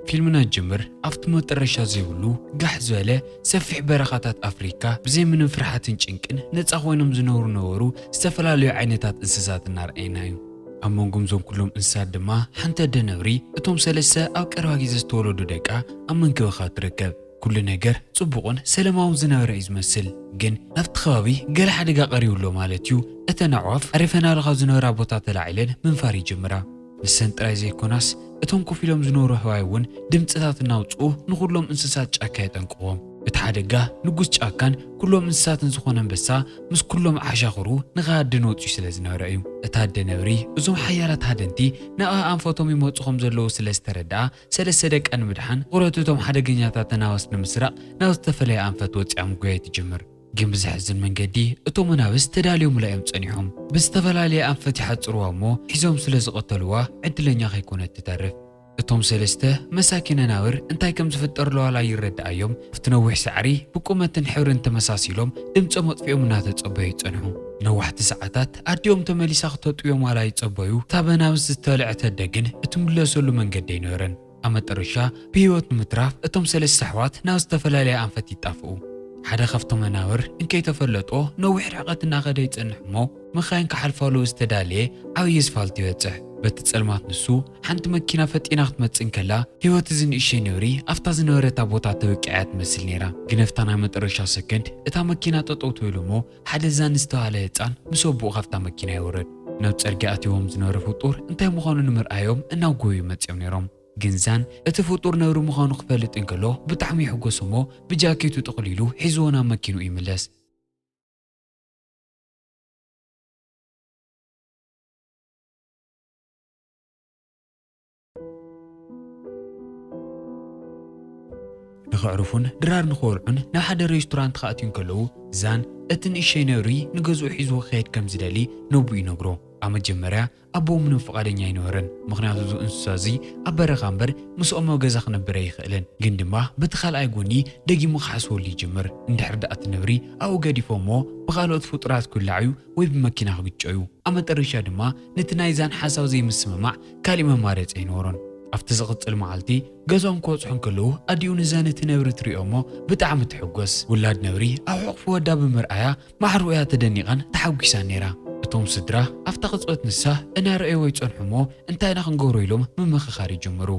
ፊልምና ጅምር ኣብቲ መጠረሻ ዘይብሉ ጋሕ ዝበለ ሰፊሕ በረኻታት ኣፍሪካ ብዘይ ምንም ፍርሓትን ጭንቅን ነፃ ኮይኖም ዝነብሩ ነበሩ። ዝተፈላለዩ ዓይነታት እንስሳት እናርኣየና እዩ። ኣብ መንጎም ዞም ኩሎም እንስሳት ድማ ሓንቲ ኣደ ነብሪ እቶም ሰለስተ ኣብ ቀረባ ግዜ ዝተወለዱ ደቃ ኣብ መንክብኻ ትርከብ። ኩሉ ነገር ጽቡቕን ሰላማውን ዝነበረ እዩ ዝመስል። ግን ናብቲ ከባቢ ገለ ሓደጋ ቀሪቡ ኣሎ ማለት እዩ። እተን ኣዕዋፍ ኣሪፈናሉ ካብ ዝነበራ ቦታ ተላዒለን ምንፋር ይጅምራ። ንሰን ጥራይ ዘይኮናስ እቶም ኮፍ ኢሎም ዝነበሩ ኣህባይ እውን ድምፅታት እናውፅኡ ንኹሎም እንስሳት ጫካ የጠንቅዎም። እቲ ሓደጋ ንጉስ ጫካን ኩሎም እንስሳትን ዝኾነ ኣንበሳ ምስ ኩሎም ዓሻኽሩ ንኸሃድን ወፂኡ ስለ ዝነበረ እዩ። እታ ኣደ ነብሪ እዞም ሓያላት ሃደንቲ ናብኣ ኣንፈቶም ይመፁ ከም ዘለዉ ስለ ዝተረድኣ ሰለስተ ደቃ ንምድሓን ትኹረት እቶም ሓደገኛታት ተናወስ ንምስራቕ ናብ ዝተፈለየ ኣንፈት ወፂኣ ምጉያይ ትጅምር። ግን ብዘሕዝን መንገዲ እቶም መናብስ ተዳልዮምላ እዮም ጸኒሖም። ብዝተፈላለየ ኣንፈት ይሓጽርዋ እሞ ሒዞም ስለ ዝቐተልዋ ዕድለኛ ከይኮነት ትተርፍ። እቶም ሰለስተ መሳኪን ኣናብር እንታይ ከም ዝፍጠር ለዋላ ይረድኣዮም ኣብቲ ነዊሕ ሳዕሪ ብቁመትን ሕብርን ተመሳሲሎም ድምጾም ኣጥፊኦም እናተጸበዩ ይጸንሑ። ነዋሕቲ ሰዓታት ኣዲኦም ተመሊሳ ክተጥብዮም ዋላ ይጸበዩ እታ በናብስ ዝተልዐት ኣደ ግን እትምለሰሉ መንገዲ ኣይነበረን። ኣብ መጠረሻ ብህይወት ንምትራፍ እቶም ሰለስተ ኣሕዋት ናብ ዝተፈላለየ ኣንፈት ይጣፍኡ። ሓደ ካብቶም መናብር እንከይተፈለጦ ነዊሕ ርሕቀት እናኸደ ይጸንሕ እሞ መኻይን ክሓልፋሉ ዝተዳለየ ዓብዪ ኣስፋልት ይበጽሕ። በቲ ጸልማት ንሱ ሓንቲ መኪና ፈጢና ክትመጽእ እንከላ ህይወት እዚ ንእሽተይ ነብሪ ኣብታ ዝነበረታ ቦታ ተወቂዓ እያ ትመስል ነይራ። ግን ኣብታ ናይ መጠረሻ ሰከንድ እታ መኪና ጠጠው ትብል እሞ ሓደ ዛን ዝተባህለ ህጻን ምስ ኣቦኡ ካብታ መኪና ይወርድ። ናብ ጸርግያ ኣትይዎም ዝነበረ ፍጡር እንታይ ምዃኑ ንምርኣዮም እናጎዩ መጺኦም ነይሮም። ግን ዛን እቲ ፍጡር ነብሪ ምዃኑ ክፈልጥ እንከሎ ብጣዕሚ ይሕጎስ እሞ ብጃኬቱ ጠቕሊሉ ሒዝዎ ናብ መኪንኡ ይምለስ። ንኸዕርፉን ድራር ንኽበልዑን ናብ ሓደ ሬስቶራንት ክኣትዩ እንከለዉ ዛን እቲ ንእሸይ ነብሪ ንገዝኡ ሒዝዎ ክኸይድ ከም ዝደሊ ነብኡ ይነግሮ። ኣብ መጀመርያ ኣቦኡ ምንም ፍቓደኛ ኣይነበረን፣ ምኽንያቱ እዚ እንስሳ እዚ ኣብ በረኻ እምበር ምስኦም ኣብ ገዛ ክነብር ኣይኽእልን። ግን ድማ በቲ ካልኣይ ጎኒ ደጊሙ ክሓስበሉ ይጅምር። እንድሕር ደኣ እቲ ነብሪ ኣብኡ ገዲፎሞ ብኻልኦት ፍጡራት ክብላዕ'ዩ ወይ ብመኪና ክግጨ'ዩ። ኣብ መጠረሻ ድማ ነቲ ናይ ዛን ሓሳብ ዘይምስምማዕ ካሊእ መማረፂ ኣይነበሮን። ኣብቲ ዝቕጽል መዓልቲ ገዝኦም ክበጽሑ እንከለዉ ኣዲኡ ንዛን እቲ ነብሪ ትሪኦ እሞ ብጣዕሚ ትሕጎስ። ውላድ ነብሪ ኣብ ሕቑፊ ወዳ ብምርኣያ ማዕርኡ እያ ተደኒቓን ተሓጒሳን ነይራ። እቶም ስድራ ኣብታ ቅጽበት ንሳ እናረኣይዎ ይጸንሑ እሞ እንታይ ኢና ክንገብሮ ኢሎም ምምኽኻር ይጅምሩ።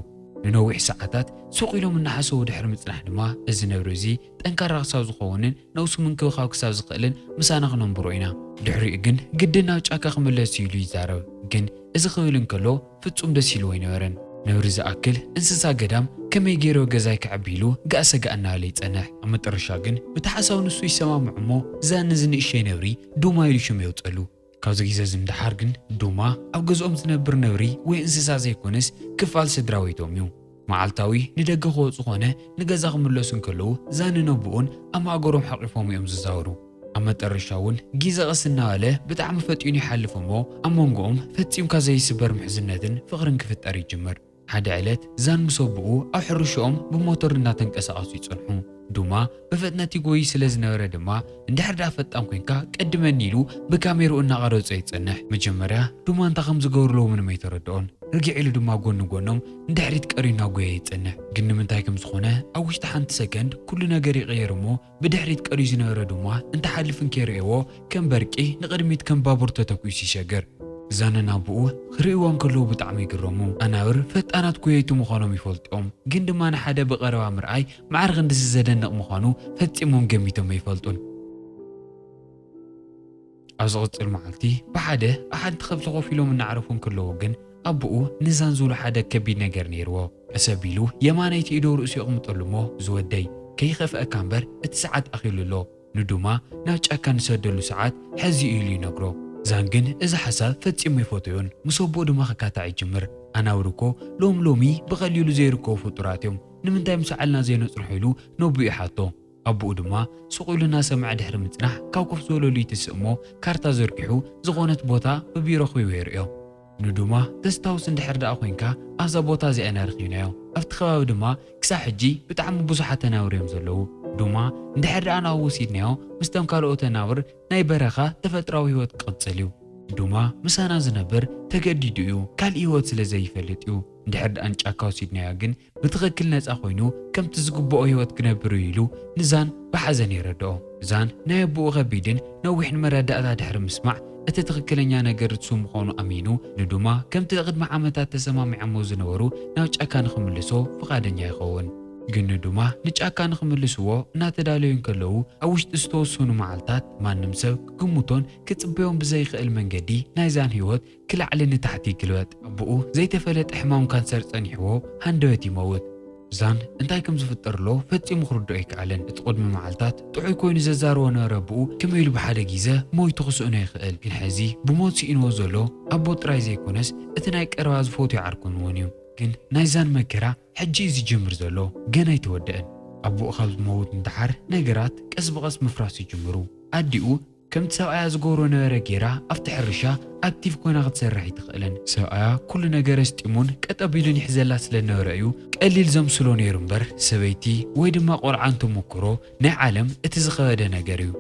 ንነዊሕ ሰዓታት ሱቕ ኢሎም እናሓሰቡ ድሕሪ ምጽናሕ ድማ እዚ ነብሪ እዚ ጠንካራ ክሳብ ዝኸውንን ነብሱ ምንክብኻብ ክሳብ ዝኽእልን ምሳና ክነንብሮ ኢና። ድሕሪኡ ግን ግድን ናብ ጫካ ክምለስ እዩ ኢሉ ይዛረብ። ግን እዚ ክብል እንከሎ ፍጹም ደስ ኢልዎ ኣይነበረን። ነብሪ ዝኣክል እንስሳ ገዳም ከመይ ገይሩ ገዛይ ከዕቢ ኢሉ ጋእ ሰጋእ እናበለ ይጸንሕ። ኣብ መጠረሻ ግን ብቲ ሓሳብ ንሱ ይሰማምዕ እሞ ዛን ንዚ ንእሸይ ነብሪ ዱማ ኢሉ ሽም የውጸሉ። ካብዚ ግዜ እዚ ንደሓር ግን ዱማ ኣብ ገዝኦም ዝነብር ነብሪ ወይ እንስሳ ዘይኮነስ ክፋል ስድራ ቤቶም እዩ። መዓልታዊ ንደገ ክወጹ ኾነ ንገዛ ክምለሱ እንከለዉ ዛንን ኣቦኡን ኣብ ማእገሮም ሓቒፎም እዮም ዝዛወሩ። ኣብ መጠረሻ እውን ግዜ ቀስ እናበለ ብጣዕሚ ፈጢኑ ይሓልፍ እሞ ኣብ መንጎኦም ፈጺምካ ዘይስበር ምሕዝነትን ፍቕርን ክፍጠር ይጅምር። ሓደ ዕለት ዛን ምስ ኣቦኡ ኣብ ሕርሽኦም ብሞተር እናተንቀሳቐሱ ይጸንሑ። ዱማ ብፍጥነት ይጎይ ስለ ዝነበረ ድማ እንድሕር ደኣ ፈጣን ኮንካ ቀድመኒ ኢሉ ብካሜርኡ እናቐረጾ ይጸንሕ። መጀመርያ ዱማ እንታይ ከም ዝገብርለዎ ምንም ኣይተረድኦን። ርግዕ ኢሉ ድማ ጎኒ ጎኖም ንድሕሪት ቀርዩ እናጎየ ይጸንሕ። ግን ንምንታይ ከም ዝኾነ ኣብ ውሽጢ ሓንቲ ሰከንድ ኩሉ ነገር ይቕየር እሞ ብድሕሪት ቀርዩ ዝነበረ ዱማ እንትሓልፍ እንከይርእይዎ ከም በርቂ ንቕድሚት ከም ባቡር ተተኲሱ ይሸግር። ዛንን ኣቦኡ ክርእይዎ እንከለዉ ብጣዕሚ ይግረሙ። ኣናብር ፈጣናት ጎየይቲ ምዃኖም ይፈልጡ እዮም። ግን ድማ ንሓደ ብቐረባ ምርኣይ ማዕረ ክንድዚ ዘደንቕ ምዃኑ ፈጺሞም ገሚቶም ኣይፈልጡን። ኣብ ዝቕጽል መዓልቲ ብሓደ ኣብ ሓንቲ ከብቲ ኮፍ ኢሎም እናዕረፉ እንከለዉ ግን ኣቦኡ ንዛን ዝብሎ ሓደ ከቢድ ነገር ነይርዎ። ሕሰብ ኢሉ የማነይቲ ኢዱ ኣብ ርእሱ የቕምጠሉ እሞ ዝወደይ ከይኸፍአካ እምበር እቲ ሰዓት ኣኺሉ ኣሎ። ንዱማ ናብ ጫካ ንሰደሉ ሰዓት ሕዚ እዩ ኢሉ ይነግሮ። ዛን ግን እዚ ሓሳብ ፈጺሙ ኣይፈተዮን። ምስ ኣቦኡ ድማ ክካታዕ ይጅምር። ኣናብር እኮ ሎም ሎሚ ብቐሊሉ ዘይርከቡ ፍጡራት እዮም። ንምንታይ ምሳዕልና ዘይነጽንሖ ኢሉ ነቦኡ ይሓቶ። ኣቦኡ ድማ ስቕ ኢሉ እናሰምዐ ድሕሪ ምጽናሕ ካብ ኮፍ ዝበለሉ ይትስእ እሞ ካርታ ዘርጊሑ ዝኾነት ቦታ ብቢሮ ከይቡ የርእዮ። ንዱማ ተስታውስ እንድሕር ደኣ ኮይንካ ኣብዛ ቦታ እዚኣ ኢና ረኺብናዮ። ኣብቲ ከባቢ ድማ ክሳብ ሕጂ ብጣዕሚ ብዙሓት ኣናብር እዮም ዘለዉ። ዱማ እንድሕር ደኣ ናብኡ ወሲድናዮ ምስቶም ካልኦት ኣናብር ናይ በረኻ ተፈጥራዊ ህይወት ክቕጽል እዩ። ዱማ ምሳና ዝነብር ተገዲዱ እዩ፣ ካልእ ህይወት ስለ ዘይፈልጥ እዩ። እንድሕር ደኣ ንጫካ ወሲድናዮ ግን ብትኽክል ነጻ ኮይኑ ከምቲ ዝግብኦ ህይወት ክነብር እዩ ኢሉ ንዛን ብሓዘን የረድኦ። ዛን ናይ ኣቦኡ ከቢድን ነዊሕን መረዳእታ ድሕሪ ምስማዕ እቲ ትኽክለኛ ነገር እሱ ምዃኑ ኣሚኑ ንዱማ ከምቲ ቅድሚ ዓመታት ተሰማሚዖሞ ዝነበሩ ናብ ጫካ ንኽምልሶ ፍቓደኛ ይኸውን። ግን ንዱማ ንጫካ ንኽምልስዎ እናተዳለዩ እንከለዉ ኣብ ውሽጢ ዝተወሰኑ መዓልታት ማንም ሰብ ክግምቶን ክጽበዮን ብዘይክእል መንገዲ ናይ ዛን ህይወት ክላዕሊ ንታሕቲ ይግልበጥ። ኣቦኡ ዘይተፈለጠ ሕማም ካንሰር ጸኒሕዎ ሃንደበት ይመውት። ዛን እንታይ ከም ዝፍጠር ኣሎ ፈጺሙ ክርድኦ ኣይከኣለን። እቲ ቅድሚ መዓልታት ጥዑይ ኮይኑ ዘዛርቦ ነበረ ኣቦኡ ከመይ ኢሉ ብሓደ ግዜ ሞይቱ ክስእኖ ይኽእል። ግን ሕዚ ብሞት ስኢንዎ ዘሎ ኣቦ ጥራይ ዘይኮነስ እቲ ናይ ቀረባ ዝፈትዮ ዓርኩን እውን እዩ። ግን ናይ ዛን መከራ ሕጂ እዩ ዝጅምር ዘሎ፣ ገና ኣይተወደአን። ኣቦኡ ካብ ዝመውት ንደሓር ነገራት ቀስ ብቐስ ምፍራስ ይጅምሩ። ኣዲኡ ከምቲ ሰብኣያ ዝገብሮ ነበረ ጌራ ኣብቲ ሕርሻ ኣክቲቭ ኮይና ክትሰርሕ ኣይትኽእልን። ሰብኣያ ኩሉ ነገር ኣስጢሙን ቀጥ ኣቢሉን ይሕዘላ ስለ ነበረ እዩ ቀሊል ዘምስሎ ነይሩ እምበር ሰበይቲ ወይ ድማ ቆልዓ እንትምክሮ ናይ ዓለም እቲ ዝኸበደ ነገር እዩ።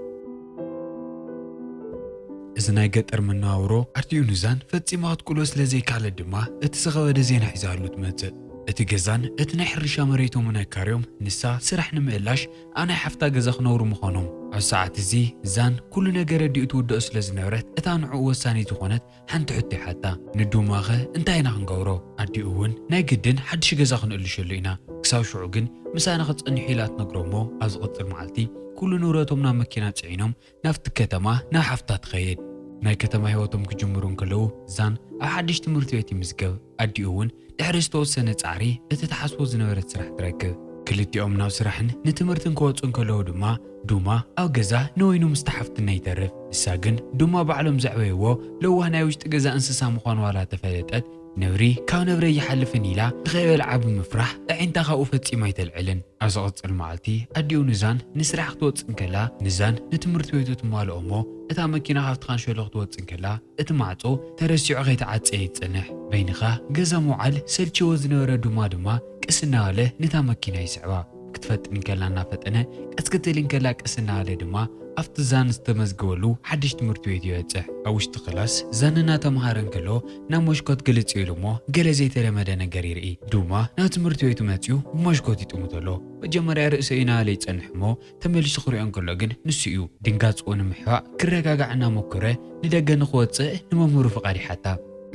እዚ ናይ ገጠር መነባብሮ ኣርቲኡ ንዛን ፈጺማ ክትቅሎ ስለ ዘይከኣለት ድማ እቲ ዝኸበደ ዜና ሒዛሉ ትመጽእ። እቲ ገዛን እቲ ናይ ሕርሻ መሬቶምን ኣካርዮም ንሳ ስራሕ ንምእላሽ ኣብ ናይ ሓፍታ ገዛ ክነብሩ ምዃኖም። ኣብ ሰዓት እዚ ዛን ኩሉ ነገር ኣዲኡ ትውድኦ ስለ ዝነበረት እታ ንዕኡ ወሳኒት ዝኾነት ሓንቲ ሕቶ ይሓታ። ንዱማኸ እንታይ ኢና ክንገብሮ? ኣዲኡ እውን ናይ ግድን ሓድሽ ገዛ ክንእልሸሉ ኢና። ክሳብ ሽዑ ግን ምሳና ክጸንሑ ኢላ ትነግሮ እሞ ኣብ ዝቕጽል መዓልቲ ኩሉ ንብረቶም ናብ መኪና ጽዒኖም ናብቲ ከተማ ናብ ሓፍታ ትኸይድ። ናይ ከተማ ህይወቶም ክጅምሩ እንከለዉ ዛን ኣብ ሓድሽ ትምህርቲ ቤት ይምዝገብ። ኣዲኡ እውን ድሕሪ ዝተወሰነ ጻዕሪ እቲ ትሓስቦ ዝነበረት ስራሕ ትረክብ። ክልቲኦም ናብ ስራሕን ንትምህርትን ክወጹ እንከለዉ ድማ ዱማ ኣብ ገዛ ንወይኑ ምስታ ሓፍትና ይተርፍ። ንሳ ግን ዱማ ባዕሎም ዘዕበይዎ ለዋህ ናይ ውሽጢ ገዛ እንስሳ ምዃኑ ዋላ ተፈለጠት፣ ነብሪ ካብ ነብሪ ኣይሓልፍን ኢላ ንኸይበልዓ ብምፍራሕ ኣዒንታ ካብኡ ፈጺማ ኣይተልዕልን። ኣብ ዝቕጽል መዓልቲ ኣዲኡ ንዛን ንስራሕ ክትወጽእ እንከላ ንዛን ንትምህርቲ ቤቱ ትማልኦ እሞ እታ መኪና ካብቲ ካንሸሎ ክትወጽእ እንከላ እቲ ማዕጾ ተረሲዑ ከይተዓጸየ ይጸንሕ። በይንኻ ገዛ ምውዓል ሰልችዎ ዝነበረ ዱማ ድማ ቀስ እናበለ ነታ መኪና ይስዕባ። ክትፈጥን እንከላ እናፈጠነ ቀስ ክትብል እንከላ ቀስ እናበለ ድማ ኣብቲ ዛን ዝተመዝገበሉ ሓድሽ ትምህርቲ ቤት ይበጽሕ። ኣብ ውሽጢ ክላስ ዛን እናተምሃረ እንከሎ ናብ መሽኮት ግልጽ ኢሉ እሞ ገለ ዘይተለመደ ነገር ይርኢ። ዱማ ናብ ትምህርቲ ቤቱ መጺኡ ብመሽኮት ይጥምቶ ኣሎ። መጀመርያ ርእሰ እዩ እናበለ ይጸንሕ እሞ ተመሊሱ ክሪኦ እንከሎ ግን ንሱ እዩ። ድንጋጽኡ ንምሕባእ ክረጋጋዕ እናሞከረ ንደገ ንኽወጽእ ንመምህሩ ፍቓድ ይሓታ።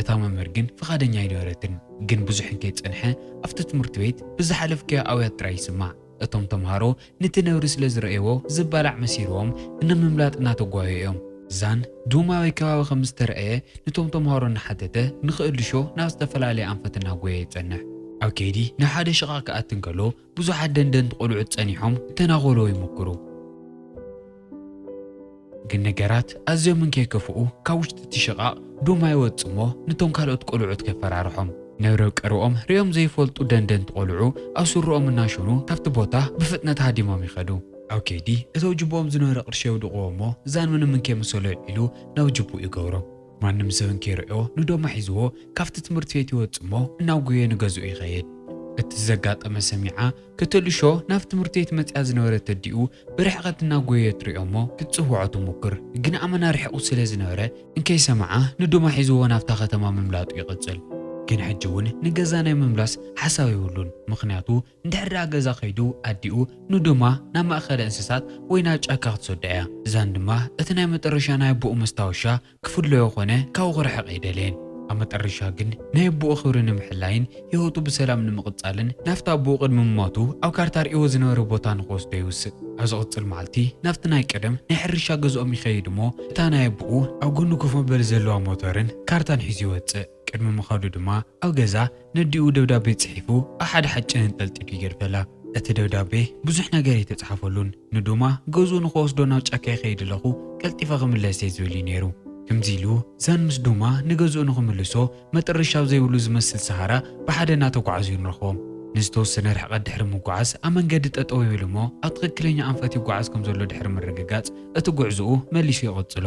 እታ መምህር ግን ፍቓደኛ ኣይነበረትን። ግን ብዙሕ እንከይጸንሐ ኣብቲ ትምህርቲ ቤት ብዝሓለፍካዮ ኣውያት ጥራይ ይስማዕ። እቶም ተምሃሮ ነቲ ነብሪ ስለ ዝረእይዎ ዝባላዕ መሲልዎም ንምምላጥ እናተጓየዩ እዮም። ዛን ዱማ ኣበይ ከባቢ ከም ዝተረእየ ነቶም ተምሃሮ እናሓተተ ንኽእልሾ ናብ ዝተፈላለየ ኣንፈት እናጎየ ይጸንሕ። ኣብ ከይዲ ናብ ሓደ ሽቓቕ ክኣቲ እንከሎ ብዙሓት ደንደንቲ ቆልዑት ጸኒሖም ክተናኾልዎ ይሞክሩ። ግን ነገራት ኣዝዮም እንከይከፍኡ ካብ ውሽጢ እቲ ሽቓቕ ዱማ ይወጽእ እሞ ነቶም ካልኦት ቆልዑት ከፈራርሖም። ነብሪ ኣብ ቀረብኦም ርእዮም ዘይፈልጡ ደንደንቲ ቆልዑ ኣብ ስርኦም እናሸኑ ካብቲ ቦታ ብፍጥነት ሃዲሞም ይኸዱ። ኣብ ከይዲ እተው ጅብኦም ዝነበረ ቅርሺ የውድቕዎ እሞ ዛን ምንም እንከይመሰሎ ይዕሉ ናብ ጅቡኡ ይገብሮ። ማንም ሰብ እንከይርእዮ ንዶማ ሒዝዎ ካብቲ ትምህርቲ ቤት ይወጽእ እሞ እናጎየ ንገዝኡ ይኸይድ። እቲ ዘጋጠመ ሰሚዓ ክትልሾ ናብ ትምህርቲ ቤት መጽያ ዝነበረት ኣዲኡ ብርሕቐት እናጎየየ ትርእዮ እሞ ክትጽውዖ ትሙክር። ግን ኣመና ርሒቑ ስለ ዝነበረ እንከይሰምዓ ንዶማ ሒዝዎ ናብታ ከተማ ምምላጡ ይቕጽል። ግን ሕጂ እውን ንገዛ ናይ ምምላስ ሓሳብ የብሉን። ምኽንያቱ እንድሕር ደኣ ገዛ ከይዱ ኣዲኡ ንዶማ ናብ ማእከለ እንስሳት ወይ ናብ ጫካ ክትሰዶ እያ። ዛን ድማ እቲ ናይ መጠረሻ ናይ ኣቦኡ መስታወሻ ክፍለዮ ኮነ ካብኡ ክርሕቕ ኣይደለየን። ኣብ መጠረሻ ግን ናይ ኣቦኡ ክብሪ ንምሕላይን ህይወቱ ብሰላም ንምቕጻልን ናብቲ ኣቦኡ ቅድሚ ምሞቱ ኣብ ካርታ ርእይዎ ዝነበረ ቦታ ንኽወስዶ ይውስን። ኣብ ዝቕጽል መዓልቲ ናብቲ ናይ ቀደም ናይ ሕርሻ ገዝኦም ይኸይድ እሞ እታ ናይ ኣቦኡ ኣብ ጎኑ ኮፍ መበሊ ዘለዋ ሞተርን ካርታን ሒዙ ይወጽእ። ቅድሚ ምኻዱ ድማ ኣብ ገዛ ነዲኡ ደብዳቤ ጽሒፉ ኣብ ሓደ ሓጭን እንጠልጢሉ ይገድፈላ። እቲ ደብዳቤ ብዙሕ ነገር ኣይተጻሓፈሉን። ንዱማ ገዝኡ ንኽወስዶ ናብ ጫካ ይኸይድ ኣለኹ፣ ቀልጢፈ ክምለስ እየ ዝብል እዩ ነይሩ። ከምዚ ኢሉ ዛን ምስ ዱማ ንገዝኡ ንኽምልሶ መጠረሻ ኣብ ዘይብሉ ዝመስል ሰሃራ ብሓደ እናተጓዓዙ እዩ ንረኽቦም። ንዝተወሰነ ርሕቀት ድሕሪ ምጉዓዝ ኣብ መንገዲ ጠጠው ይብል እሞ ኣብ ትኽክለኛ ኣንፈት ይጓዓዝ ከም ዘሎ ድሕሪ ምርግጋጽ እቲ ጉዕዝኡ መሊሱ ይቕጽሎ።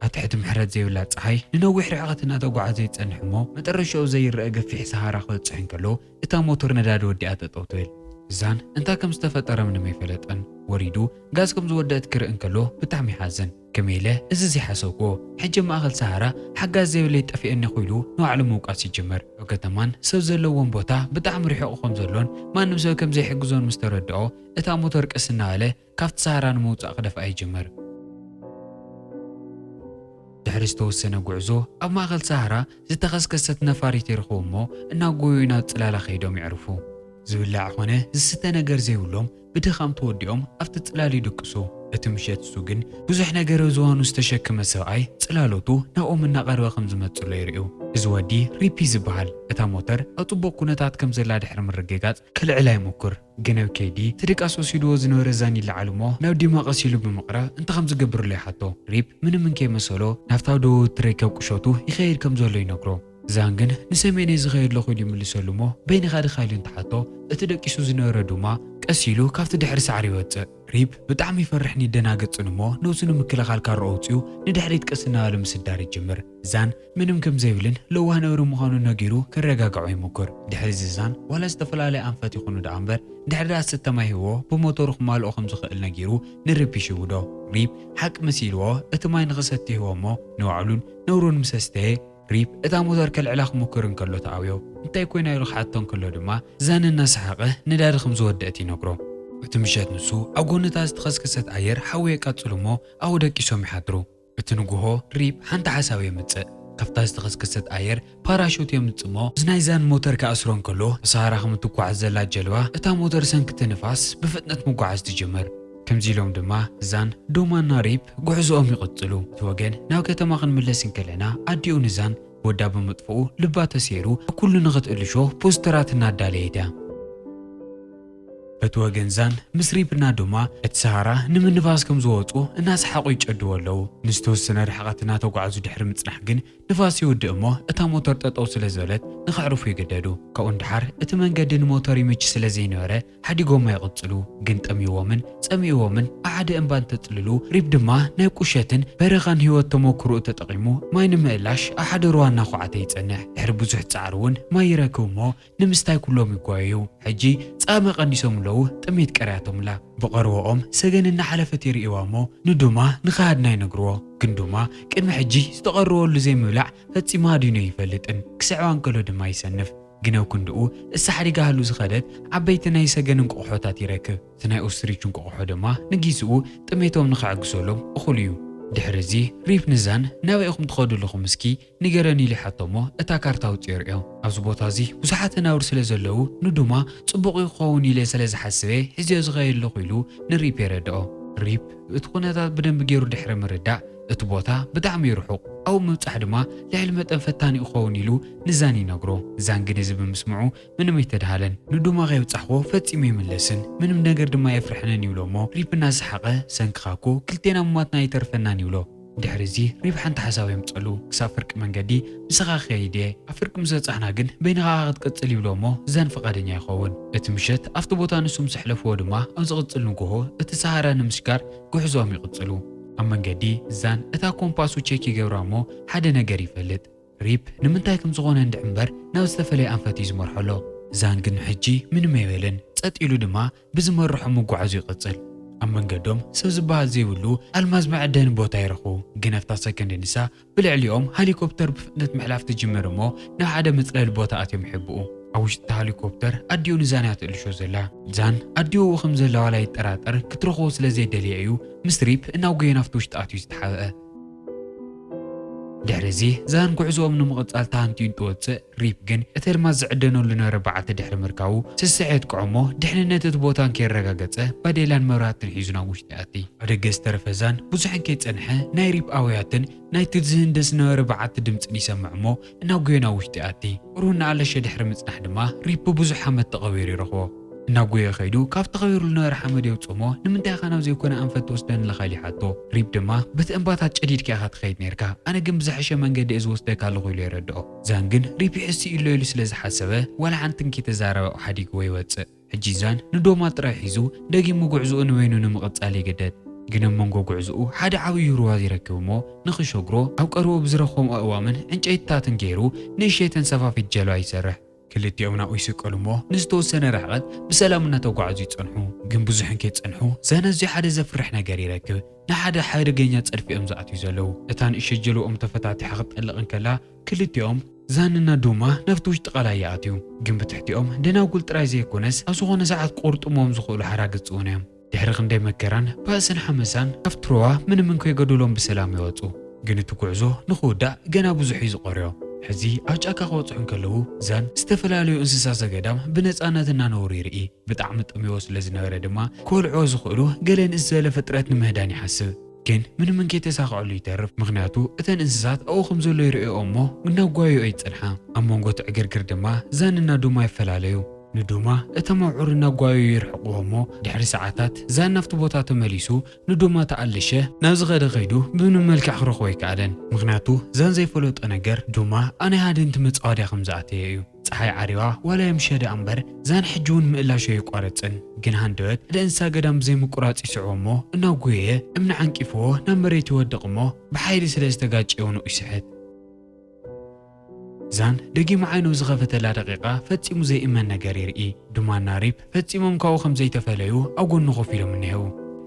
ኣብ ትሕቲ ምሕረት ዘይብላ ጸሓይ ንነዊሕ ርሕቀት እናተጓዓዘ ይጸንሕ እሞ መጠረሻኡ ዘይረኣ ገፊሕ ሰሃራ ክበጽሕ እንከሎ እታ ሞተር ነዳዲ ወዲኣ ጠጠው ትብል። ዛን እንታይ ከም ዝተፈጠረ ምንም ኣይፈለጠን። ወሪዱ ጋዝ ከም ዝወደአት ክርኢ እንከሎ ብጣዕሚ ይሓዝን። ከመይ ኢለ እዚ ዘይሓሰብክዎ? ሕጂ ኣብ ማእከል ሰሃራ ሓጋዝ ዘይብለይ ጠፊአኒ ኢሉ ንባዕሉ ምውቃስ ይጅምር። ኣብ ከተማን ሰብ ዘለዎም ቦታ ብጣዕሚ ርሑቕ ከም ዘሎን ማንም ሰብ ከም ዘይሕግዞን ምስ ተረድኦ እታ ሞተር ቀስ እናበለ ካብቲ ሰሃራ ንምውጻእ ክደፍኣ ይጅምር። ድሕሪ ዝተወሰነ ጉዕዞ ኣብ ማእከል ሰሃራ ዝተኸስከሰት ነፋሪት ይረኽቡ እሞ እናጎዩ ናብ ጽላላ ከይዶም የዕርፉ። ዝብላዕ ኾነ ዝስተ ነገር ዘይብሎም ብድኻም ተወዲኦም ኣብቲ ጽላል ይድቅሱ። እቲ ምሸት እሱ ግን ብዙሕ ነገር ኣብ ዝባኑ ዝተሸከመ ሰብኣይ ጽላሎቱ ናብኦም እናቐረበ ከም ዝመጽሎ ይርእዩ። እዚ ወዲ ሪፕ እዩ ዝበሃል። እታ ሞተር ኣብ ጽቡቕ ኩነታት ከም ዘላ ድሕሪ ምርግጋጽ ክልዕላ ይሙክር። ግን ኣብ ከይዲ እቲ ድቃስ ወሲድዎ ዝነበረ ዛን ይለዓል እሞ ናብ ዲማ ቀስ ኢሉ ብምቕራብ እንታይ ከም ዝገብርሉ ይሓቶ። ሪፕ ምንም እንከይመሰሎ ናብታ ደቡብ እትርከብ ቁሸቱ ይኸይድ ከም ዘሎ ይነግሮ። ዛን ግን ንሰሜን እየ ዝኸይድ ኣለኹ ኢሉ ይምልሰሉ እሞ በይንኻ ዲኻ ኢሉ እንትሓቶ እቲ ደቂሱ ዝነበረ ድማ ቀስ ኢሉ ካብቲ ድሕሪ ሳዕሪ ይወጽእ። ሪፕ ብጣዕሚ ይፈርሕን ይደናገጽን እሞ ነብሱ ንምክልኻል ካራ ኣውጺኡ ንድሕሪት ቀስ እናበለ ምስዳር ይጅምር። ዛን ምንም ከም ዘይብልን ለዋህ ነብሪ ምዃኑ ነጊሩ ከረጋግዖ ይሙክር። ድሕሪ እዚ ዛን ዋላ ዝተፈላለየ ኣንፈት ይኹኑ ደኣ እምበር ድሕሪ ደኣ ዝስተ ማይ ሂብዎ ብሞተሩ ክማልኦ ከም ዝኽእል ነጊሩ ንሪፕ ይሽውዶ። ሪፕ ሓቂ መሲልዎ እቲ ማይ ንኽሰቲ ይህቦ እሞ ንባዕሉን ነብሩን ምስ ኣስተየ ሪፕ እታ ሞተር ከልዕላ ክሙክር እንከሎ ተኣብዮ። እንታይ ኮይና ኢሉ ክሓቶ እንከሎ ድማ ዛን እናሰሓቐ ነዳዲ ከም ዝወደአት ይነግሮ። እቲ ምሸት ንሱ ኣብ ጎኒ እታ ዝተኸስከሰት ኣየር ሓዊ የቃጽሉ እሞ ኣብኡ ደቂሶም ይሓድሩ። እቲ ንግሆ ሪፕ ሓንቲ ሓሳብ የምጽእ። ካብታ ዝተኸስከሰት ኣየር ፓራሹት የምጽእ እሞ ምስ ናይ ዛን ሞተር ክኣስሮ እንከሎ ብሰሃራ ከም እትጓዓዝ ዘላ ጀልባ እታ ሞተር ሰንኪ እቲ ንፋስ ብፍጥነት ምጓዓዝ ትጅምር። ከምዚ ኢሎም ድማ ዛን፣ ዶማና ሪፕ ጉዕዞኦም ይቕጽሉ። እቲ ወገን ናብ ከተማ ክንምለስ እንከለና ኣዲኡ ንዛን ወዳ ብምጥፍኡ ልባ ተሰይሩ ኩሉ ንኽትእልሾ ፖስተራት እናዳለየት እያ። በቲ ወገን ዛን ምስ ሪፕ እና ዶማ እቲ ሰሃራ ንምንፋስ ከም ዝወጹ እናሰሓቑ ይጨድዎ ኣለዉ። ንዝተወሰነ ርሕቐት እናተጓዕዙ ድሕሪ ምጽናሕ ግን ንፋስ ይውድእ እሞ እታ ሞተር ጠጠው ስለ ዝበለት ንኸዕርፉ ይግደዱ። ካብኡ ንደሓር እቲ መንገዲ ንሞተር ይምች ስለ ዘይነበረ ሓዲጎማ ይቕጽሉ። ግን ጠምይዎምን ጸሚእዎምን ኣብ ሓደ እምባ እንተጽልሉ ሪፕ ድማ ናይ ቁሸትን በረኻን ህይወት ተመክሮኡ ተጠቒሙ ማይ ንምእላሽ ኣብ ሓደ ሩባ እናኹዓተ ይጸንሕ። ድሕሪ ብዙሕ ጻዕሪ እውን ማይ ይረክብ እሞ ንምስታይ ኩሎም ይጓየዩ። ሕጂ ጻመ ቀኒሶም ኣለዉ፣ ጥሜት ቀርያቶምላ። ብቐርቦኦም ሰገን እናሓለፈት ይርእይዋ እሞ ንዱማ ንኸሃድና ይነግርዎ። ግን ዱማ ቅድሚ ሕጂ ዝተቐረወሉ ዘይምብላዕ ፈጺሙ ሃዲኑ ኣይፈልጥን። ክስዕባ እንከሎ ድማ ይሰንፍ። ግን ኣብ ክንድኡ እሳ ሓዲጋ ሃሉ ዝኸደት ዓበይቲ ናይ ሰገን እንቋቑሖታት ይረክብ። እቲ ናይ ኦስትሪች እንቋቑሖ ድማ ንጊዝኡ ጥሜቶም ንኸዕግሰሎም እኹል እዩ። ድሕሪ እዚ ሪፕ ንዛን ናበይ ኢኹም ትኸዱ ኣለኹም እስኪ ንገረኒ ኢሉ ይሓቶ እሞ እታ ካርታ ኣውጺኡ የርእዮ። ኣብዚ ቦታ እዚ ብዙሓት ኣናብር ስለ ዘለዉ ንዱማ ጽቡቕ ይኸውን ኢለ ስለ ዝሓስበ ሒዝዮ ዝኸይድ ኣለኹ ኢሉ ንሪፕ የረድኦ። ሪፕ እቲ ኩነታት ብደንቢ ገይሩ ድሕሪ ምርዳእ እቲ ቦታ ብጣዕሚ እዩ ርሑቕ። ኣብኡ ምብጻሕ ድማ ልዕሊ መጠን ፈታኒ ይኸውን ኢሉ ንዛን ይነግሮ። ዛን ግን እዚ ብምስምዑ ምንም ኣይተድሃለን። ንዱማ ከይብጻሕዎ ፈጺሙ ይምለስን ምንም ነገር ድማ የፍርሐንን ይብሎ እሞ ሪፕ እናሰሓቐ ሰንክኻ እኮ ክልቴና ምሟትና ኣይተርፈናን ይብሎ። ድሕሪ እዚ ሪፕ ሓንቲ ሓሳብ የምጸሉ። ክሳብ ፍርቂ መንገዲ ምሳኻ ክኸይድ እየ። ኣብ ፍርቂ ምስ በጻሕና ግን በይንኻ ክትቅጽል ይብሎ እሞ ዛን ፍቓደኛ ይኸውን። እቲ ምሸት ኣብቲ ቦታ ንሱ ምስ ኣሕለፍዎ ድማ ኣብ ዝቕጽል ንግሆ እቲ ሰሃራ ንምሽጋር ጉዕዞኦም ይቕጽሉ። ኣብ መንገዲ ዛን እታ ኮምፓሱ ቼክ ይገብራ እሞ ሓደ ነገር ይፈልጥ። ሪፕ ንምንታይ ከም ዝኾነ እንድዒ እምበር ናብ ዝተፈለየ ኣንፈት እዩ ዝመርሖ ኣሎ። ዛን ግን ሕጂ ምንም ኣይበልን። ጸጥ ኢሉ ድማ ብዝመርሖ ምጉዓዙ ይቕጽል። ኣብ መንገዶም ሰብ ዝበሃል ዘይብሉ ኣልማዝ መዐደኒ ቦታ ይረኽቡ። ግን ኣብታ ሰከንድ ንሳ ብልዕሊኦም ሄሊኮፕተር ብፍጥነት ምሕላፍ ትጅምር እሞ ናብ ሓደ መጽለሊ ቦታ ኣትዮም ይሕብኡ። ኣብ ውሽጢ እታ ሄሊኮፕተር ኣዲኡ ንዛን እያ ትእልሾ ዘላ። ዛን ኣዲኡ ኣብኡ ከም ዘላ ዋላ ይጠራጠር ክትረኽቦ ስለ ዘይደለየ እዩ ምስ ሪፕ እናጎየ ናብቲ ውሽጢ ኣትዩ ዝተሓብአ። ድሕሪ እዚ ዛን ጉዕዞኦም ንምቕጻል ተሃንጥዩ እንትወጽእ ሪፕ ግን እቲ ኣልማዝ ዝዕደነሉ ነበረ በዓቲ ድሕሪ ምርካቡ ስስዐ የጥቅዖ እሞ ድሕንነት እቲ ቦታ እንከየረጋገጸ ባዴላን መብራህትን ሒዙ ናብ ውሽጢ ይኣቲ። ኣብ ደገ ዝተረፈ ዛን ብዙሕ እንከይጸንሐ ናይ ሪፕ ኣውያትን ናይቲ ዝህንደስ ዝነበረ በዓቲ ድምጽን ይሰምዕ እሞ እናጎየ ናብ ውሽጢ ይኣቲ። ቁሩብ እናኣለሸ ድሕሪ ምጽናሕ ድማ ሪፕ ብብዙሕ ሓመድ ተቐቢሩ ይረኽቦ። እናጎየ ከይዱ ካብ ተቐቢሩ ዝነበረ ሓመድ የውጽእ እሞ ንምንታይ ኢኻ ናብ ዘይኮነ ኣንፈት ትወስደኒ ኣለኻ ኢሉ ይሓቶ። ሪፕ ድማ በቲ እምባታት ጨዲድካ ኢኻ ትኸይድ ነይርካ፣ ኣነ ግን ብዝሐሸ መንገዲ እየ ዝወስደካ ኣለኹ ኢሉ የረድኦ። ዛን ግን ሪፕ ይሕሲ ኢሎ ኢሉ ስለ ዝሓሰበ ዋላ ሓንቲ እንከይተዛረበ ኣብኡ ሓዲግዎ ይወጽእ። ሕጂ ዛን ንዶማ ጥራይ ሒዙ ደጊሙ ጉዕዝኡ ንበይኑ ንምቕጻል ይግደድ። ግን ኣብ መንጎ ጉዕዝኡ ሓደ ዓብዪ ሩባ ይረክብ እሞ ንኽሸግሮ ኣብ ቀረብኡ ብዝረኽቦም ኣእዋምን ዕንጨይትታትን ገይሩ ንእሸተይ ተንሳፋፊት ጀልባ ይሰርሕ። ክልቲኦም ናብኡ ይስቀሉ እሞ ንዝተወሰነ ርሕቀት ብሰላም እናተጓዕዙ ይጸንሑ። ግን ብዙሕን ከይጸንሑ ዛን ኣዝዩ ሓደ ዘፍርሕ ነገር ይረክብ። ንሓደ ሓደገኛ ጸድፊ እዮም ዝኣትዩ ዘለዉ። እታ ንእሽቶ ጀልባኦም ተፈታቲሓ ክትጠልቕ እንከላ ክልቲኦም ዛንና ዱማ ናብቲ ውሽጢ ቃላይ ይኣትዩ። ግን ብትሕቲኦም ደናጉል ጥራይ ዘይኮነስ ኣብ ዝኾነ ሰዓት ክቑርጥሞም ዝኽእሉ ሓራግጽ እውን እዮም። ድሕሪ ክንደይ መከራን ባእስን ሓመሳን ካብ ትሮዋ ምንም እንከይገደሎም ብሰላም ይወጹ። ግን እቲ ጉዕዞ ንኽውዳእ ገና ብዙሕ እዩ ዝቐርዮ። ሕዚ ኣብ ጫካ ክበጽሑ እንከለዉ ዛን ዝተፈላለዩ እንስሳ ዘገዳም ብነጻነት እናነብሩ ይርኢ። ብጣዕሚ ጠምዮ ስለ ዝነበረ ድማ ክበልዕዎ ዝኽእሉ ገለ ንእስ ዝበለ ፍጥረት ንምህዳን ይሓስብ። ግን ምንም እንከይተሳኽዐሉ ይተርፍ፣ ምኽንያቱ እተን እንስሳት ኣብኡ ከም ዘሎ ይርእዮ እሞ እናጓየዮ ይጸንሓ። ኣብ መንጎ እቲ ዕግርግር ድማ ዛንና ዱማ ይፈላለዩ። ንዱማ እቶም ኣብዑር እናጓየዩ ይርሕቕዎ እሞ ድሕሪ ሰዓታት ዛን ናብቲ ቦታ ተመሊሱ ንዱማ ተኣልሸ ናብ ዝኸደ ከይዱ ብምንም መልክዕ ክረኽቦ ኣይከኣለን። ምኽንያቱ ዛን ዘይፈለጦ ነገር ዱማ ኣብ ናይ ሃደንቲ መጻወድያ ከም ዝኣተየ እዩ። ጸሓይ ዓሪባ ዋላ የምሸ ደኣ እምበር ዛን ሕጂ እውን ምእላሹ ኣይቋረጽን። ግን ሃንደበት ሓደ እንስሳ ገዳም ብዘይምቁራጽ ይስዕቦ እሞ እናጎየየ እምኒ ዓንቂፍዎ ናብ መሬት ይወድቕ እሞ ብሓይሊ ስለ ዝተጋጨየ ንኡ ይስሕት። ዛን ደጊሙ ዓይኑ ዝኸፈተላ ደቂቃ ፈጺሙ ዘይእመን ነገር ይርኢ። ዱማና ሪፕ ፈጺሞም ካብኡ ከም ዘይተፈለዩ ኣብ ጎኑ ኮፍ ኢሎም እኒሄው።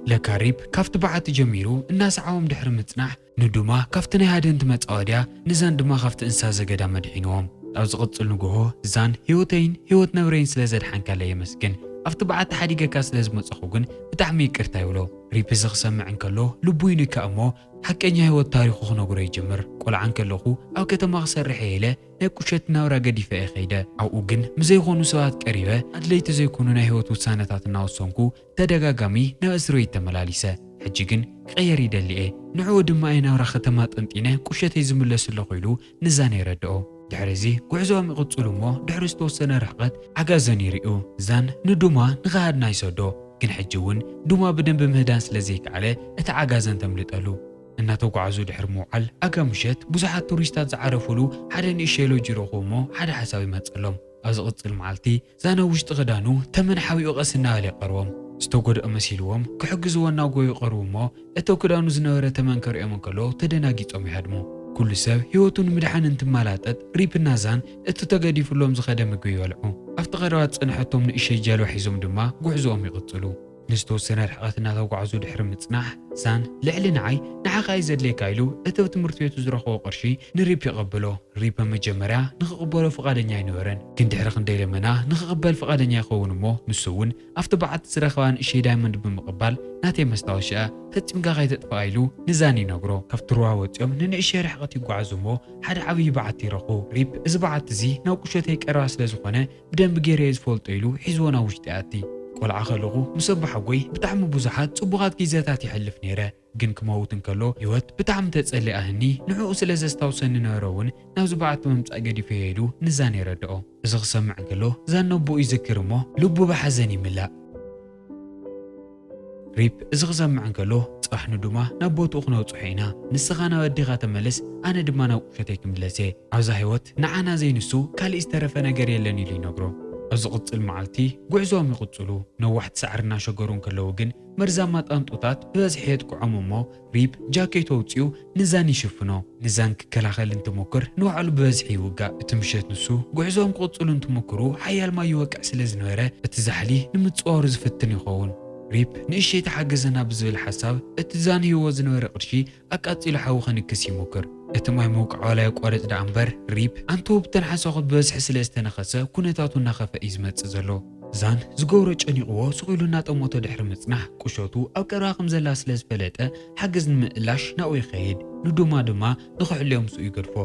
ለካ ሪፕ ካብቲ በዓቲ ጀሚሩ እናሰዓቦም ድሕሪ ምጽናሕ ንዱማ ካብቲ ናይ ሃደንቲ መጻወድያ ንዛን ድማ ካብቲ እንስሳ ዘገዳም ኣድሒንዎም። ኣብ ዝቕጽል ንግሆ ዛን ህይወተይን ህይወት ነብረይን ስለ ዘድሓንካለይ የመስግን። ኣብቲ በዓቲ ሓዲገካ ስለ ዝመጸኹ ግን ብጣዕሚ ይቅርታ ይብሎ። ሪፕ እዚ ክሰምዕ እንከሎ ልቡ ይንካእ እሞ ሓቀኛ ህይወት ታሪኹ ክነግሮ ይጅምር። ቆልዓ እንከለኹ ኣብ ከተማ ክሰርሕ እየ ኢለ ናይ ቁሸት ናብራ ገዲፈ እየ ከይደ። ኣብኡ ግን ምስ ዘይኮኑ ሰባት ቀሪበ ኣድለይቲ ዘይኮኑ ናይ ህይወት ውሳነታት እናወሰንኩ ተደጋጋሚ ናብ እስር ቤት ተመላሊሰ። ሕጂ ግን ክቕየር ይደሊ እየ። ንዕኡ ድማ እየ ናብራ ከተማ ጠንጢነ ቁሸተይ ዝምለስ ኣለኹ ኢሉ ንዛን የረድኦ። ድሕሪ እዚ ጉዕዞኦም ይቕጽሉ እሞ ድሕሪ ዝተወሰነ ርሕቐት ዓጋዘን ይርእዩ። ዛን ንዱማ ንኽሃድና ይሰዶ። ግን ሕጂ እውን ዱማ ብደንቢ ምህዳን ስለ ዘይከኣለ እቲ ዓጋዘን ተምልጠሉ። እናተጓዓዙ ድሕሪ ምውዓል ኣጋ ምሸት ብዙሓት ቱሪስታት ዝዓረፉሉ ሓደ ንእሽተይ ሎጅ ይረኽቡ እሞ ሓደ ሓሳብ ይመጸሎም። ኣብ ዝቕጽል መዓልቲ ዛን ኣብ ውሽጢ ክዳኑ ተመን ሓቢኡ ቀስ እናበለ ይቐርቦም። ዝተጎድኦ መሲልዎም ክሕግዝዎ እናጎዩ ይቐርቡ እሞ እቶ ክዳኑ ዝነበረ ተመን ከርእዮም እንከሎ ተደናጊጾም ይሃድሙ። ኩሉ ሰብ ህይወቱ ንምድሓን እንትመላጠጥ ሪፕና ዛን እቲ ተገዲፉሎም ዝኸደ ምግቢ ይበልዑ። ኣብቲ ቀረባ ዝጸንሐቶም ንእሽተይ ጃልባ ሒዞም ድማ ጉዕዞኦም ይቕጽሉ። ንዝተወሰነ ርሕቐት እናተጓዕዙ ድሕሪ ምጽናሕ ዛን ልዕሊ ንዓይ ንዓኻ እዩ ዘድልየካ ኢሉ እቲ ኣብ ትምህርቲ ቤቱ ዝረኸቦ ቅርሺ ንሪፕ ይቐብሎ። ሪፕ መጀመርያ ንኽቕበሎ ፍቓደኛ ኣይነበረን፣ ግን ድሕሪ ክንደይ ለመና ንኽቕበል ፍቓደኛ ይኸውን እሞ ንሱ እውን ኣብቲ በዓቲ ዝረኸባ ንእሽተይ ዳይመንድ ብምቕባል ናተይ መስታወሻ ፈጺምካ ከይተጥፍኣ ኢሉ ንዛን ይነግሮ። ካብቲ ሩባ ወጺኦም ንንእሽተይ ርሕቐት ይጓዓዙ እሞ ሓደ ዓብዪ በዓቲ ይረኽቡ። ሪፕ እዚ በዓቲ እዚ ናብ ቁሸተይ ቀረባ ስለ ዝኾነ ብደንቢ ገይረ እየ ዝፈልጦ ኢሉ ሒዝዎ ናብ ውሽጢ ይኣቲ። ቆልዓ ከለኹ ምስ ኣቦሓጎይ ብጣዕሚ ብዙሓት ጽቡቓት ግዜታት ይሕልፍ ነይረ። ግን ክመውት እንከሎ ህይወት ብጣዕሚ ተጸሊኣህኒ ንዕኡ ስለ ዘስታውሰኒ ነበረ እውን ናብዚ በዓቲ ምምጻእ ገዲፈዮ ኢሉ ንዛን የረድኦ። እዚ ክሰምዕ እንከሎ ዛን ነቦኡ ይዝክር እሞ ልቡ ብሓዘን ይምላእ። ሪፕ እዚ ክሰምዕ እንከሎ ጽባሕ ንዱማ ናብ ቦትኡ ክነብጽሖ ኢና። ንስኻ ናብ ኣዴኻ ተመለስ፣ ኣነ ድማ ናብ ቁሸተይ ክምለስ እየ። ኣብዛ ህይወት ንዓና ዘይንሱ ካሊእ ዝተረፈ ነገር የለን ኢሉ ይነግሮ። ኣብ ዝቕጽል መዓልቲ ጉዕዞኦም ይቕጽሉ። ነዋሕቲ ሳዕሪ እናሸገሩ እንከለዉ ግን መርዛማ ጣንጡታት ብበዝሒ የጥቅዖም እሞ ሪፕ ጃኬቱ ኣውጺኡ ንዛን ይሽፍኖ። ንዛን ክከላኸል እንትሞክር ንባዕሉ ብበዝሒ ይውጋእ። እቲ ምሸት ንሱ ጉዕዞኦም ክቕጽሉ እንትሞክሩ ሓያል ማይ ይወቅዕ ስለ ዝነበረ እቲ ዛሕሊ ንምጽዋሩ ዝፍትን ይኸውን። ሪፕ ንእሽተይ ተሓገዘና ብዝብል ሓሳብ እቲ ዛን ሂብዎ ዝነበረ ቅርሺ ኣቃጺሉ ሓዊ ከንክስ ይሞክር። እቲ ማይ ምውቃዕ ዋላ የቋርጽ ደኣ እምበር ሪፕ ኣንተው ብተን ሓሳኹት ብበዝሒ ስለ ዝተነኸሰ ኩነታቱ እናኸፍአ እዩ ዝመጽእ ዘሎ። ዛን ዝገብሮ ጨኒቕዎ ስቕ ኢሉ እናጠመቶ ድሕሪ ምጽናሕ ቁሸቱ ኣብ ቀረባ ከም ዘላ ስለ ዝፈለጠ ሓገዝ ንምእላሽ ናብኡ ይኸይድ። ንዱማ ድማ ንኽሕልዮ ምስኡ ይገድፎ።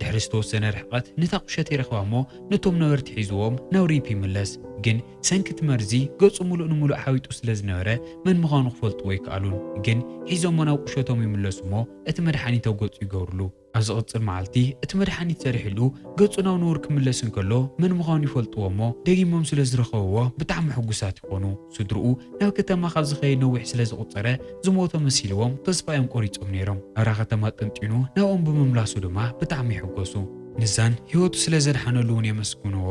ድሕሪ ዝተወሰነ ርሕቐት ነታ ቁሸት ይረኽባ እሞ ነቶም ነበርቲ ሒዝዎም ናብ ሪፕ ይምለስ። ግን ሰንኪ እቲ መርዚ ገጹ ምሉእ ንምሉእ ሓዊጡ ስለ ዝነበረ መን ምዃኑ ክፈልጥዎ ኣይከኣሉን። ግን ሒዞሞ ናብ ቁሸቶም ይምለሱ እሞ እቲ መድሓኒት ኣብ ገጹ ይገብርሉ። ኣብ ዝቕጽል መዓልቲ እቲ መድሓኒት ሰሪሕሉ ገጹ ናብ ንቡር ክምለስ እንከሎ መን ምዃኑ ይፈልጥዎ እሞ ደጊሞም ስለ ዝረኸብዎ ብጣዕሚ ሕጉሳት ይኾኑ። ስድርኡ ናብ ከተማ ካብ ዝኸይድ ነዊሕ ስለ ዝቑጸረ ዝሞተ መሲልዎም ተስፋ እዮም ቆሪጾም ነይሮም። ናብራ ከተማ ጠንጢኑ ናብኦም ብምምላሱ ድማ ብጣዕሚ ይሕጎሱ። ንዛን ህይወቱ ስለ ዘድሓነሉ እውን የመስግንዎ።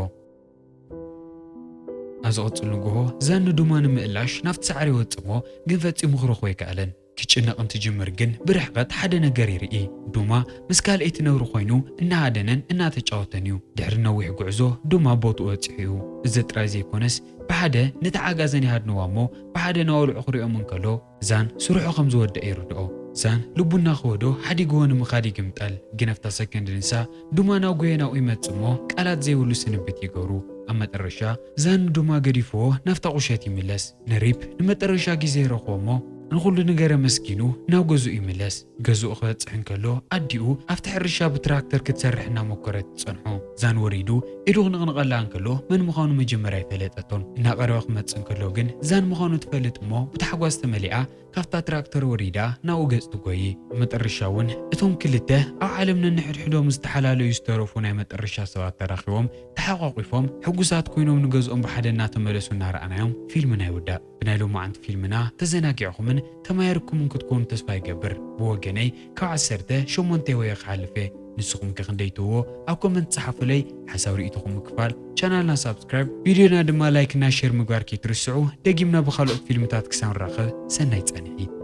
ኣብ ዝቕጽል ንግሆ ዛን ንዱማ ንምእላሽ ናብቲ ሳዕሪ ይወጽእ እሞ ግን ፈጺሙ ክረኽቦ ኣይከኣለን። ክጭነቕ እንትጅምር ግን ብርሕቐት ሓደ ነገር ይርኢ። ዱማ ምስ ካልኣይቲ ነብሪ ኮይኑ እናሃደነን እናተጫወተን እዩ። ድሕሪ ነዊሕ ጉዕዞ ዱማ ቦትኡ በጺሑ እዩ። እዚ ጥራይ ዘይኮነስ ብሓደ ነቲ ዓጋዘን ይሃድንዋ እሞ ብሓደ ናወልዑ ክሪኦም እንከሎ ዛን ስርሑ ከም ዝወደአ ይርድኦ። ዛን ልቡ እናኸወዶ ሓዲግዎ ንምኻድ ይግምጠል። ግን ኣብታ ሰከንድ ንሳ ዱማ ናብ ጎየናኡ ይመጽእ እሞ ቃላት ዘይብሉ ስንብት ይገብሩ። ኣብ መጠረሻ ዛን ንዱማ ገዲፍዎ ናብታ ቁሸት ይምለስ። ንሪፕ ንመጠረሻ ግዜ ይረኽቦ እሞ ንኹሉ ነገር ኣመስጊኑ ናብ ገዝኡ ይምለስ። ገዝኡ ክበጽሕ እንከሎ ኣዲኡ ኣብቲ ሕርሻ ብትራክተር ክትሰርሕ እናሞከረት ትጸንሖ። ዛን ወሪዱ ኢዱ ክንቕንቐላ እንከሎ መን ምዃኑ መጀመርያ ኣይፈለጠቶን። እናቐረበ ክመጽእ እንከሎ ግን ዛን ምዃኑ ትፈልጥ እሞ ብታሕጓስ ተመሊኣ ካብታ ትራክተር ወሪዳ ናብኡ ገጽ ትጎይ። ኣብ መጠረሻ እውን እቶም ክልተ ኣብ ዓለም ነንሕድሕዶም ዝተሓላለዩ ዝተረፉ ናይ መጠረሻ ሰባት ተራኺቦም ተሓቋቒፎም ሕጉሳት ኮይኖም ንገዝኦም ብሓደ እናተመለሱ እናረኣናዮም ፊልምና ይውዳእ። ብናይ ሎማዓንቲ ፊልምና ተዘናጊዕኹምን ተማሂርኩምን ክትኮኑ ተስፋ ይገብር። ብወገነይ ካብ ዓሰርተ ሸሞንተ ወይ ክሓልፍ እየ። ንስኹም ከ ክንደይ ትህብዎ? ኣብ ኮመንት ጸሓፉለይ። ሓሳብ ርእይቶኹም ምክፋል፣ ቻናልና ሳብስክራይብ፣ ቪድዮና ድማ ላይክ እና ሼር ምግባር ከይትርስዑ። ደጊምና ብኻልኦት ፊልምታት ክሳብ ንራኸብ ሰናይ ጻንሒት።